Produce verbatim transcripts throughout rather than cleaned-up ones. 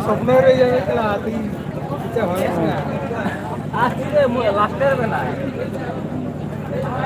ᱥᱚᱯᱱᱚ ᱨᱮ ᱡᱟᱭᱜᱟ ᱠᱟᱱᱟ, ᱛᱤᱦᱤᱧ ᱪᱮᱫ ᱦᱚᱸ ᱵᱟᱝ ᱠᱟᱱᱟ᱾ ᱟᱨ ᱛᱤᱨᱮ ᱢᱩ-, ᱞᱟᱥᱴᱮ ᱨᱮ ᱢᱮᱱᱟᱭ?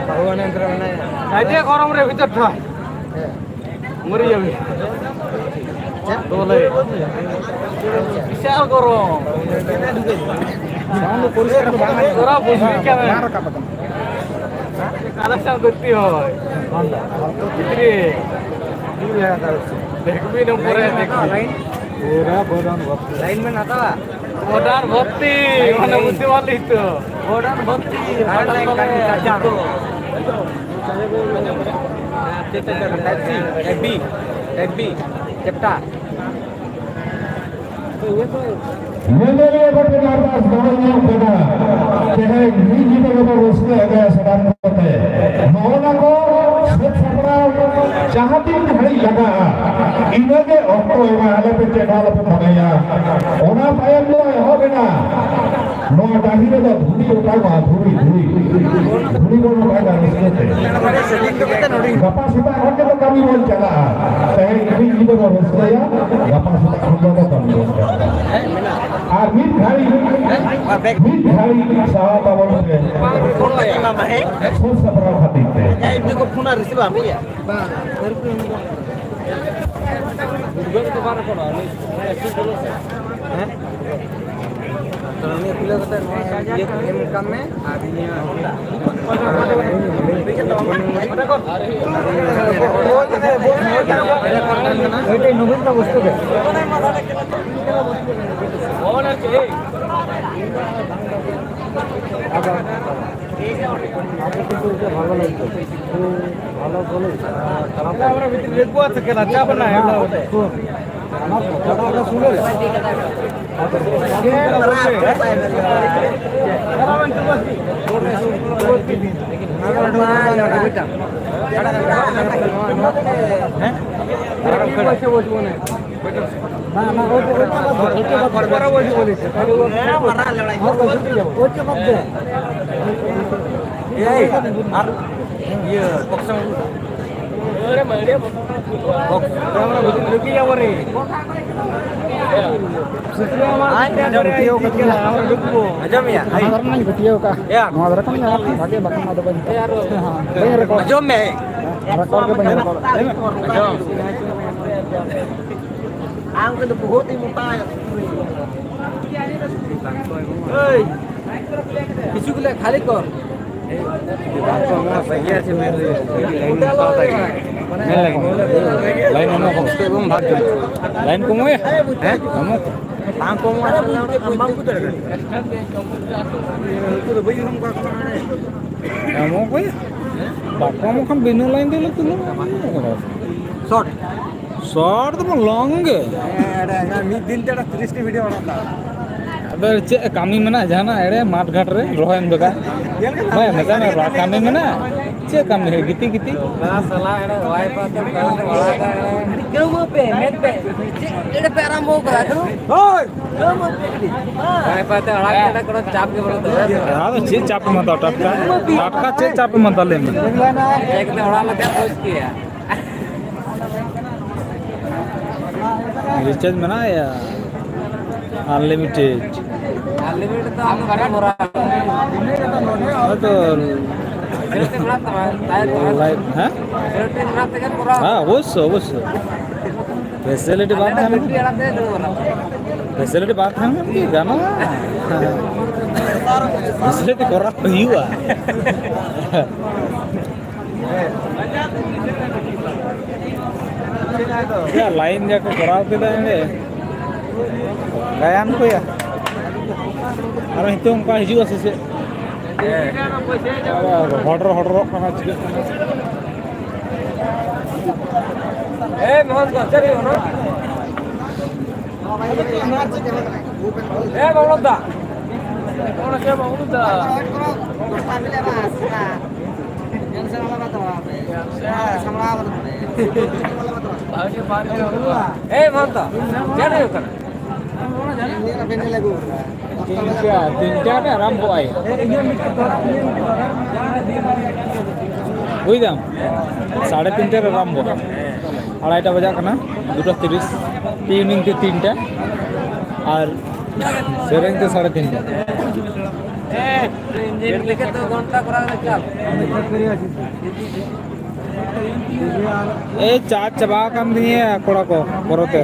ᱵᱷᱟᱜᱽᱣᱟᱱ ᱮᱱᱛᱨᱟ ᱢᱮᱱᱟᱭᱟ᱾ ᱟᱡ ᱜᱮ ᱜᱚᱨᱚᱢ ᱨᱮ ᱵᱷᱤᱛᱟᱹᱨ ᱴᱷᱟ᱾ ᱦᱮᱸ᱾ ᱢᱚᱨᱤ ᱡᱟᱵᱤ᱾ ᱪᱮᱫ? ᱫᱚᱞᱮ᱾ ᱵᱤᱥᱟᱞ ᱜᱚᱨᱚᱢ᱾ ᱥᱟᱣᱩᱱᱰ ᱯᱚᱨᱤᱥᱠᱟᱨ ᱵᱟᱝ ᱟᱸᱡᱚᱢᱚᱜ ᱛᱷᱚᱲᱟ ᱵᱩᱡᱽ ᱠᱟᱱᱟ᱾ ᱵᱟᱝ ᱨᱟᱠᱟᱵ ᱟᱠᱟᱱᱟ᱾ ᱠᱟᱱᱮᱠᱥᱚᱱ ᱠᱚᱨᱛᱤ ᱦᱚᱭ᱾ ᱵᱷᱤᱛᱨᱤ᱾ ᱫᱮᱠᱷᱵᱤ ᱱᱚᱢᱵᱚᱨ ᱨᱮ ᱫᱮᱠᱷᱵᱤ᱾ ᱯᱩᱨᱟ ᱵᱚᱫᱚᱱ ᱵᱷᱚᱨᱛᱤ᱾ ᱞᱟᱭᱤᱱ ᱢᱮᱱ ᱦᱟᱛᱟᱣᱟ? ᱵᱚᱰᱟᱨ ᱵᱷᱚᱨᱛᱤ, ᱢᱟᱱᱮ ᱵᱩᱫᱽᱫᱷᱤᱢᱟᱱ ᱞᱤᱧ ᱛᱚ᱾ ᱵᱚᱰᱟᱨ ᱵᱷᱚᱨᱛᱤ, ᱵᱚᱰᱟᱨ ᱵᱷᱚᱨᱛᱤ᱾ Type C, type B, type B, chapter. ᱧᱮᱧᱮᱞᱤᱭᱟᱹ ᱠᱚ ᱴᱷᱮᱱ ᱟᱨᱫᱟᱥ ᱜᱚᱲᱚ ᱧᱚᱜ ᱠᱟᱱᱟ, ᱛᱮᱦᱮᱧ ᱢᱤᱫ ᱧᱤᱫᱟᱹ ᱜᱮᱵᱚ ᱨᱟᱹᱥᱠᱟᱹ ᱟᱹᱜᱩᱭᱟ ᱥᱟᱱᱟᱢ ᱠᱚᱛᱮ᱾ ᱱᱚᱜᱼᱚ ᱱᱟ ᱠᱚ ᱥᱟᱹᱛ ᱥᱟᱯᱲᱟᱣ ᱡᱟᱦᱟᱸ ᱛᱤᱱ ᱜᱷᱟᱹᱲᱤᱡ ᱞᱟᱜᱟᱜᱼᱟ, ᱤᱱᱟᱹᱜᱮ ᱚᱠᱛᱚ ᱮᱢᱟ ᱟᱞᱮ ᱯᱮ, ᱪᱮᱫ ᱟᱞᱚ ᱯᱮ ᱢᱚᱱᱮᱭᱟ᱾ ᱚᱱᱟ ᱛᱟᱭᱚᱢ ᱫᱚ ᱮᱦᱚᱵ ᱮᱱᱟ᱾ ᱱᱚᱣᱟ ᱰᱟᱹᱦᱤ ᱨᱮᱫᱚ ᱫᱷᱩᱲᱤ ᱚᱴᱟᱝᱚᱜᱼᱟ, ᱫᱷᱩᱲᱤ, ᱫᱷᱩᱲᱤ᱾ ᱫᱷᱩᱲᱤ ᱵᱚᱱ ᱚᱴᱟᱝᱟ ᱨᱟᱹᱥᱠᱟᱹ ᱛᱮ᱾ ᱜᱟᱯᱟ ᱥᱮᱛᱟᱜ ᱠᱷᱚᱱ ᱜᱮ ᱛᱚ ᱠᱟᱹᱢᱤ ᱵᱚᱱ ᱪᱟᱞᱟᱜᱼᱟ᱾ ᱛᱮᱦᱮᱧ ᱢᱤᱫ ᱧᱤᱫᱟᱹ ᱵᱚᱱ ᱨᱟᱹᱥᱠᱟᱹᱭᱟ, ᱜᱟᱯᱟ ᱥᱮᱛᱟᱜ ᱠᱷᱚᱱ ᱫᱚ ᱠᱟᱹᱢᱤ ᱵᱚᱱ ᱪᱟᱞᱟᱜᱼᱟ᱾ ᱟᱨ ᱢᱤᱫ ᱜᱷᱟᱹᱲᱤ, ᱢᱤᱫ ᱜᱷᱟᱹᱲᱤ ᱥᱟᱦᱟᱣ ᱛᱟᱵᱚᱱ ᱯᱮ᱾ ᱥᱟᱹᱛ ᱥᱟᱯᱲᱟᱣ ᱠᱷᱟᱹᱛᱤᱨ ᱛᱮ᱾ ᱯᱷᱳᱱ ᱟᱨ ᱨᱤᱥᱤᱵᱷ ᱟᱢ ᱜᱮᱭᱟ? ᱦᱮᱸ? ᱛᱚ, ᱩᱱᱤ ᱠᱷᱩᱞᱟᱹᱣ ᱠᱟᱛᱮ ᱱᱚᱣᱟ ᱤᱭᱟᱹ ᱮᱢ ᱠᱟᱜ ᱢᱮ ᱟᱨ ᱤᱧᱟᱹᱜ ᱟᱫᱚ ᱠᱤᱱᱛᱩ ᱵᱷᱟᱞᱚ ᱞᱟᱹᱜᱤᱫ ᱫᱚ᱾ ᱵᱷᱟᱞᱚ ᱵᱚᱞᱮ, ᱠᱷᱟᱨᱟᱯ ᱞᱟᱹᱜᱤᱫ᱾ ᱪᱟᱯ ᱱᱟ, ᱦᱮᱸ, ᱚᱱᱟ ᱠᱚ, ᱚᱱᱟ ᱠᱚ ᱥᱩᱱ ᱨᱮ᱾ ᱦᱮᱸ? ᱵᱟᱝ, ᱵᱟᱝ, ᱚᱪᱚ, ᱚᱪᱚ ᱵᱟᱫ ᱫᱮ᱾ ᱚᱪᱚ ᱵᱟᱫ ᱫᱮ᱾ ᱮᱭ, ᱟᱨ ᱤᱭᱟᱹ, ᱵᱚᱠᱥ ᱮᱢ ᱟᱹᱜᱩ ᱠᱟᱜ? ᱵᱚᱠᱥ᱾ ᱨᱩᱠᱤ ᱡᱟᱣ ᱨᱮ᱾ ᱜᱩᱴᱭᱟᱹᱣ ᱠᱟᱛᱮ ᱟᱸᱡᱚᱢᱮᱭᱟ᱾ ᱦᱟᱱᱟ ᱫᱷᱟᱨᱮ ᱨᱮᱱᱟᱜ ᱤᱧ ᱜᱩᱴᱭᱟᱹᱣ ᱠᱟᱜᱼᱟ᱾ ᱭᱟ᱾ ᱱᱚᱣᱟ ᱫᱷᱟᱨᱮ ᱠᱷᱚᱱ ᱧᱟᱢ ᱞᱮᱠᱷᱟᱱ ᱵᱷᱟᱜᱮ, ᱵᱟᱠᱷᱟᱱ ᱟᱫᱚ ᱵᱟᱹᱧ, ᱵᱟᱹᱧ ᱨᱮᱠᱚᱨᱰ᱾ ᱟᱸᱡᱚᱢ ᱢᱮ᱾ ᱨᱮᱠᱚᱨᱰ ᱜᱮ ᱵᱟᱹᱧ ᱨᱮᱠᱚᱨᱰ᱾ ᱟᱸᱡᱚᱢ᱾ ᱟᱢ ᱠᱚᱫᱚ ᱵᱚᱦᱩᱛ ᱦᱤ ᱢᱚᱴᱟ ᱦᱮ᱾ ᱮᱭ, ᱠᱤᱪᱷᱩ ᱜᱩᱞᱟ ᱠᱷᱟᱞᱤ ᱠᱚᱨ᱾ ᱞᱟᱭᱤᱱ ᱮᱢᱚᱜ ᱠᱚ᱾ ᱞᱟᱭᱤᱱ ᱠᱚ ᱮᱢᱚᱜ ᱮᱭᱟ? ᱦᱮᱸ? ᱮᱢᱚᱜ ᱠᱚ᱾ ᱵᱟᱝ ᱠᱚ ᱮᱢᱚᱜᱼᱟ, ᱟᱢ ᱵᱟᱢ ᱵᱩᱡᱽ ᱫᱟᱲᱮᱭᱟᱜ ᱠᱟᱱᱟ᱾ ᱩᱱᱠᱩ ᱫᱚ ᱵᱟᱹᱧ ᱮᱢ ᱠᱚᱣᱟ ᱠᱚ᱾ ᱮᱢᱚᱜ ᱠᱚ ᱮᱭᱟ? ᱵᱟᱠᱚ ᱮᱢᱚᱜ ᱠᱷᱟᱱ ᱵᱤᱱᱟᱹ ᱞᱟᱭᱤᱱ ᱛᱮᱞᱮ ᱛᱩᱞᱟᱹᱣ᱾ ᱥᱚᱴ᱾ ᱥᱚᱴ ᱫᱚ ᱵᱟᱝ, ᱞᱚᱝ ᱜᱮ᱾ ᱦᱮᱸ, ᱮᱲᱮ, ᱢᱤᱫ ᱫᱤᱱ ᱛᱮ ᱮᱲᱮ ᱛᱤᱨᱤᱥ ᱴᱤ ᱵᱷᱤᱰᱤᱭᱳ ᱵᱮᱱᱟᱣ ᱫᱟ᱾ ᱟᱫᱚ ᱪᱮᱫ ᱠᱟᱹᱢᱤ ᱢᱮᱱᱟᱜᱼᱟ ᱡᱟᱦᱟᱱᱟᱜ ᱮᱲᱮ ᱢᱟᱴᱷ ᱜᱷᱟᱴ ᱨᱮ ᱨᱚᱦᱚᱭ ᱮᱢ ᱡᱚᱜᱟ? ᱧᱮᱞ ᱠᱟᱫᱟ? ᱵᱟᱭ ᱢᱮᱛᱟᱭ ᱢᱮ, ᱠᱟᱹᱢᱤ ᱢᱮᱱᱟᱜᱼᱟ? ᱪᱮᱫ ᱠᱟᱹᱢᱤ ᱦᱩᱭᱩᱜ? ᱜᱤᱛᱤᱡ ᱜᱤᱛᱤᱡ᱾ ᱚᱠᱟ ᱥᱟᱞᱟ ᱮᱲᱮ ᱣᱟᱭᱯᱷᱟᱭ ᱛᱮ ᱚᱠᱟ ᱨᱮ ᱚᱲᱟᱜ ᱨᱮ ᱮᱲᱮ᱾ ᱠᱟᱹᱣ ᱯᱮ, ᱢᱮᱱ ᱯᱮ, ᱪᱮᱫ ᱮᱲᱮ ᱯᱮ ᱟᱨᱟᱢᱵᱚ ᱠᱟᱫᱟ? ᱦᱳᱭ! ᱠᱟᱹᱣ ᱯᱮ, please᱾ ᱦᱮᱸ᱾ ᱣᱟᱭᱯᱷᱟᱭ ᱛᱮ ᱟᱲᱟᱜ ᱠᱟᱛᱮ ᱠᱳᱱᱳ ᱪᱟᱯ ᱜᱮ ᱵᱟᱹᱱᱩᱜ ᱛᱟᱵᱚᱱᱟ᱾ ᱟᱫᱚ ᱪᱮᱫ ᱪᱟᱯ ᱮᱢ ᱦᱟᱛᱟᱣᱟ ᱴᱟᱴᱠᱟ? ᱴᱟᱴᱠᱟ ᱪᱮᱫ ᱪᱟᱯ ᱮᱢ ᱦᱟᱛᱟᱣᱟ ᱞᱟᱹᱭ ᱢᱮ? ᱦᱮᱡ ᱠᱟᱛᱮ ᱚᱲᱟᱜ ᱞᱮᱠᱷᱟᱱ ᱵᱩᱡᱽ ᱠᱮᱭᱟ᱾ ᱨᱤᱪᱟᱨᱡᱽ ᱢᱮᱱᱟᱜᱼᱟ ᱭᱟ? ᱟᱱᱞᱤᱢᱤᱴᱮᱰ᱾ ᱟᱱᱞᱤᱢᱤᱴᱮᱰ ᱫᱚ ᱟᱢ ᱫᱚ ᱵᱟᱢ ᱠᱚᱨᱟᱣ᱾ ᱦᱳᱭᱛᱚ᱾ ᱥᱮᱨᱚᱠᱚᱢ ᱢᱮᱱᱟᱜ ᱛᱟᱢᱟ, ᱛᱟᱭ ᱛᱚ᱾ ᱞᱟᱭᱤᱵᱷ, ᱦᱮᱸ? ᱥᱮᱨᱚᱠᱚᱢ ᱢᱮᱱᱟᱜ ᱛᱮᱜᱮᱢ ᱠᱚᱨᱟᱣ᱾ ᱦᱮᱸ, ᱚᱵᱚᱥᱥᱳᱭ, ᱚᱵᱚᱥᱥᱳᱭ᱾ ᱯᱷᱮᱥᱤᱞᱤᱴᱤ ᱵᱟᱝ ᱛᱟᱦᱮᱱ ᱠᱷᱟᱱ, ᱵᱤᱴᱤ ᱟᱲᱟᱜ ᱛᱮ ᱫᱩᱲᱩᱵ ᱟᱞᱟᱝ᱾ ᱯᱷᱮᱥᱤᱞᱤᱴᱤ ᱵᱟᱝ ᱛᱟᱦᱮᱱ ᱠᱷᱟᱱ ᱠᱤ ᱜᱟᱱᱚᱜᱼᱟ? ᱯᱷᱮᱥᱤᱞᱤᱴᱤ ᱠᱚᱨᱟᱣ ᱦᱩᱭᱩᱜᱼᱟ᱾ ᱭᱟ, ᱞᱟᱭᱤᱱ ᱡᱟ ᱠᱚ ᱠᱚᱨᱟᱣ ᱠᱮᱫᱟ ᱮᱸᱰᱮ᱾ ᱜᱟᱭᱟᱱ ᱠᱚ ᱭᱟ᱾ ᱟᱨᱚ ᱱᱤᱛᱚᱜ ᱚᱱᱠᱟ ᱦᱤᱡᱩᱜᱼᱟ ᱥᱮ ᱪᱮᱫ? ᱟᱨᱚ ᱦᱚᱰᱨᱚ ᱦᱚᱰᱨᱚᱜ ᱠᱟᱱᱟ, ᱪᱤᱠᱟᱹᱜ ᱠᱟᱱᱟ? ᱮ ᱢᱚᱦᱚᱱ ᱫᱚ ᱪᱮᱫ ᱦᱩᱭᱩᱜ ᱠᱟᱱᱟ? ᱮ ᱵᱟᱵᱞᱩ ᱫᱟ᱾ ᱚᱱᱟ ᱪᱮᱫ ᱵᱟᱵᱞᱩ ᱫᱟ? ᱮ ᱢᱚᱦᱚᱱ ᱫᱚ, ᱪᱮᱫ ᱦᱩᱭᱩᱜ ᱠᱟᱱᱟ? ᱛᱤᱱᱴᱟ, ᱛᱤᱱᱴᱟ ᱨᱮ ᱟᱨᱟᱢᱵᱷᱚᱜᱼᱟᱭ᱾ ᱵᱩᱡᱽ ᱫᱟᱢ? ᱥᱟᱲᱮ ᱛᱤᱱᱴᱟ ᱨᱮ ᱟᱨᱟᱢᱵᱷᱚᱜᱼᱟ᱾ ᱟᱲᱟᱭᱴᱟ ᱵᱟᱡᱟᱜ ᱠᱟᱱᱟ, ᱫᱩᱴᱟ ᱛᱤᱨᱤᱥ᱾ ᱤᱵᱷᱤᱱᱤᱝ ᱛᱮ ᱛᱤᱱᱴᱟ ᱟᱨ ᱥᱮᱨᱮᱧ ᱛᱮ ᱥᱟᱲᱮ ᱛᱤᱱᱴᱟ᱾ ᱮᱭ, ᱪᱟᱨᱡᱽ ᱪᱟᱵᱟ ᱟᱠᱟᱱ ᱛᱤᱧᱟᱹ ᱠᱚᱲᱟ ᱠᱚ, ᱯᱚᱨᱮᱛᱮ᱾